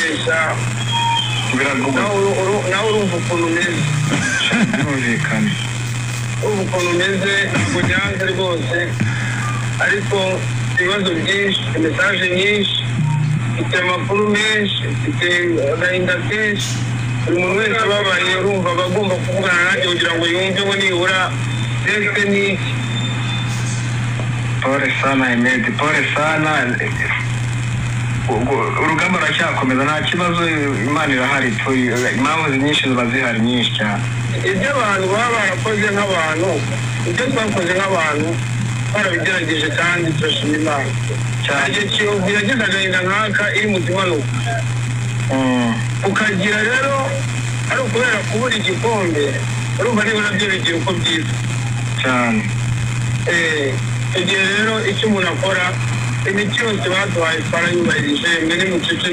Kubeshya. Biragoye. Nawe urumva ukuntu umeze. Birumvikana. Urumva ukuntu umeze, ntabwo byanze rwose, ariko ibibazo byinshi, message nyinshi, mfite amakuru menshi, mfite agahinda kenshi. Buri muntu wese ababaye, urumva aba agomba kuvugana nanjye kugira ngo yumve ngo nibura ese ni iki. Pole sana Hemedi, pole sana. Ubwo urugamba ruracyakomeza, nta kibazo, Imana irahari. Impamvu nyinshi ziba zihari, nyinshi cyane. Ibyo abantu baba barakoze nk'abantu, ibyo twakoze nk'abantu barabigerageje, kandi turashima Imana. Cyane. Igihe Kiyovu yagize agahinda nk'aka iri mu kimanuka, ukagira rero ari ukubera kubura igikombe, urumva nibura byo bigira uko byiza. Cyane. Igihe rero icyo umuntu akora, imiti yose baduhaye twarayubahirije, mwe nimuceceke.